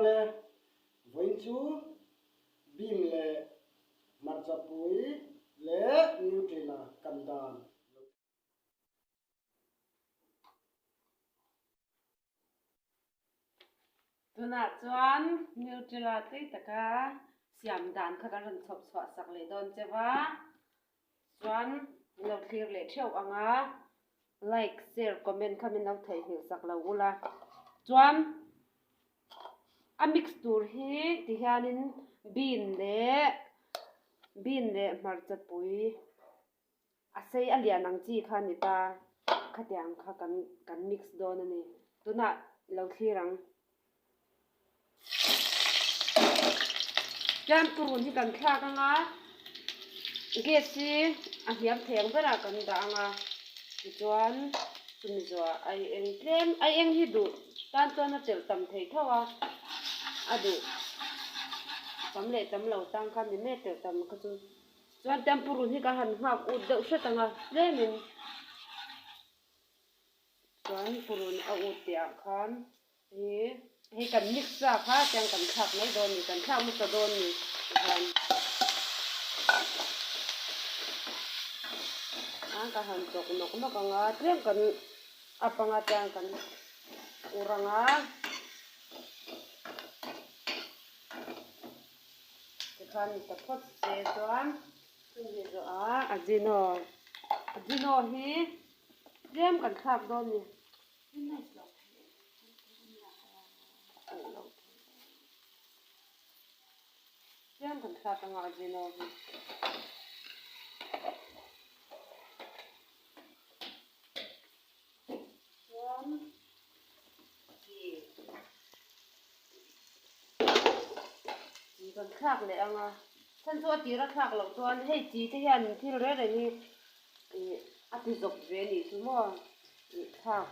Awle, vawiin chu bean leh hmarchapui leh Nutella kan dan lo. Tunah chuan Nutella tui taka siam dan kha kan rawn chhawp chhuah sak leh dawn che va, chuan min lo thlir leh theuh ang a, like, share, comment kha min lo theihnghilh sak lo ula. Chuan a mix tur hi tihianin bean leh bean leh hmarchapui. A sei a lian ang chi kha a ni ta, khatiang kha kan kan mix dawn a ni. Tunah lo thlir ang. Tlang purun hi kan thlak ang a, gas hi a hniam thei ang berah kan dah ang a, tichuan chumi zuah ai eng tlem, ai eng hi duh tan chuan a telh tam thei tho a, a duh tam leh tam lo tang kha ni mai telh tam kha chu. Chuan tempurun hi ka han nghak ut deuh hret ang a, tlemin chuan purun a ut tih ah khan hi hei kan mix sa kha tiang kan thlak mai dawn a ni, kan thlak hmasa dawn a ni tikhan a ka han chawk nawk nawk ang a, tlem kan up ang a tiang kan ur ang a. Tikhan ni ta phawt se chuan chumi zawh ah Ajino Ajino hi tlem kan thlak dawn ni. Tlem kan thlak anga Ajino hi. Chuan chi chi kan thlak leh ang a, chhan chu a tir a thlak loh chuan hei chi te hian thil reng reng hi ih a ti zawp ve a nih chu maw ih thlak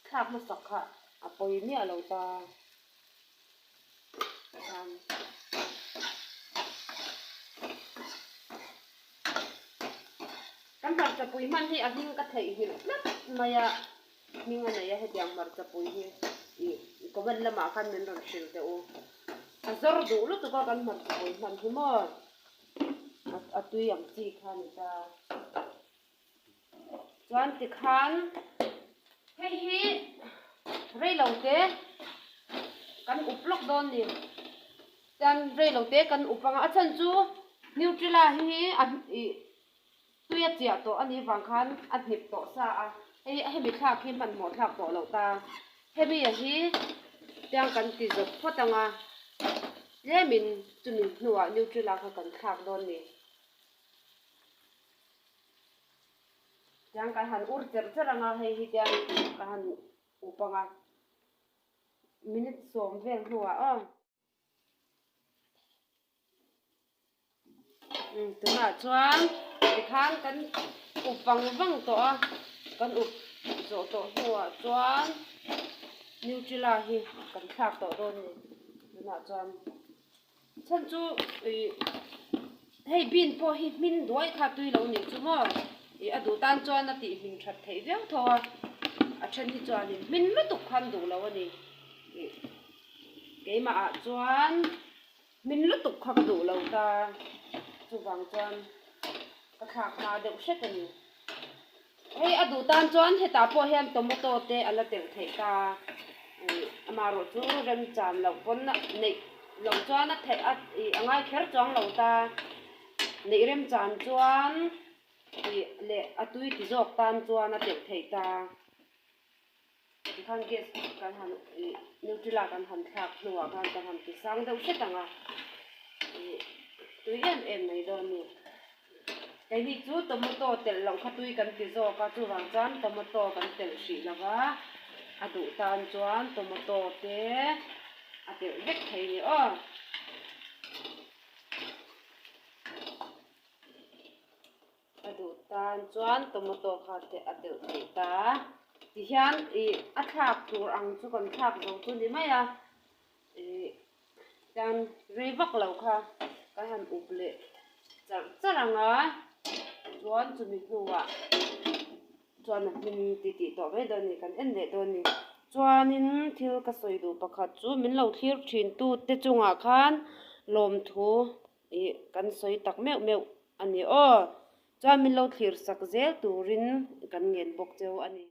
thlak hmasak kha a pawi miah lo ta. Kan hmarchapui hman hi a hming ka theihnghilh tlat mai a, hming a nei a hetiang hmarchapui hi ih comment lamah khan min rawn hrilh teh u. A zawr duh lutuk a kan hmarchapui hman hi maw a tui ang chi kha a ni ta. Chuan tikhan hei hi reilo te kan up lawk dawn ni. Chuan reilo te kan up anga a chhan chu Nutella hi a ih tui a chiah tawh a nih vang khan a hnip tawh sa a, hei hemi thlak hi hmanhmawh thlak tawh loh ta. Hemi a hi tiang kan ti zawp phawt anga tlemin chumi hnuah Nutella kha kan thlak dawn ni. Tiang kan han ur cherh cherh ang a, hei hi tiang ka han up ang a, minute sawm vel hnuah aw. Umm tunah chuan tikhan kan up vang vang tawh a, kan up zawh tawh hnuah chuan Nutella hi kan thlak tawh dawn a ni tunah chuan. Chhan chu ih hei bean pawh hi hmin duai kha tui lo nih chu maw ih a duh tan chuan a tih hmin that theih viau tho a, a then hi chuanin hmin lutuk khan duh lo a ni ih keimah ah chuan hmin lutuk kha ka duh lo ta chuvang chuan ka thlak hma deuh hret a ni. Hei a duh tan chuan hetah pawh hian tomato te a la telh theih ta. Ih amaherawh chu remchan loh pawn neih loh chuan a theih a ih a ngai kher chuang lo ta. Neih remchan chuan ih leh a tui ti zawk tan chuan a telh theih ta. Tikhan gas kan han ih Nutella kan han thlak hnuah khan kan han ti sang deuh hret ang a, ih tui em em mai dawn a ni. Keini chu tomato telh loh kha tui kan ti zawk a, chuvang chuan tomato kan telh hrih lo va, a duh tan chuan tomato te a telh vek thei a ni aw. A duh tan chuan tomato kha te a telh theih ta. Tihian ih a thlak tur ang chu kan thlak zo chu ni mai a, ih tian rei vak lo kha kan han up leh charh charh ang a, chuan chumi hnuah chuan a hmin ti tih tawh mai dawn a ni, kan en leh dawn a ni. Chuanin thil ka sawi duh pakhat chu min lo thlir thin tu te chungah khan lawmthu ih kan sawi tak meuh meuh a ni aw. Chuan min lo thlir sak zel turin kan ngen bawk cheu a ni.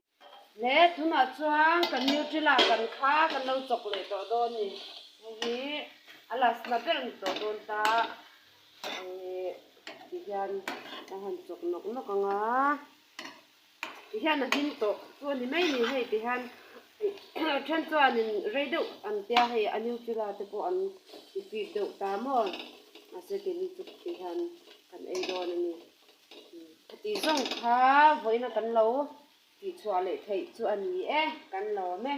Le tunah chuan kan Nutella kan kha kan lo chawk leh tawh dawn a ni. Hei hi a last na ber a ni tawh dawn ta. Ih tihian a han chawk nawk nawk ang a. Tihian a hlim tawh chu a ni mai ni hei tihian then chuanin rei deuh an tia hei a Nutella te pawh an ti fik deuh ta maw mahse keini chu tihian kan ei dawn a ni. Khati zawng kha vawiina kan lo tihchhuah leh theih chu a ni e, kan lawm e.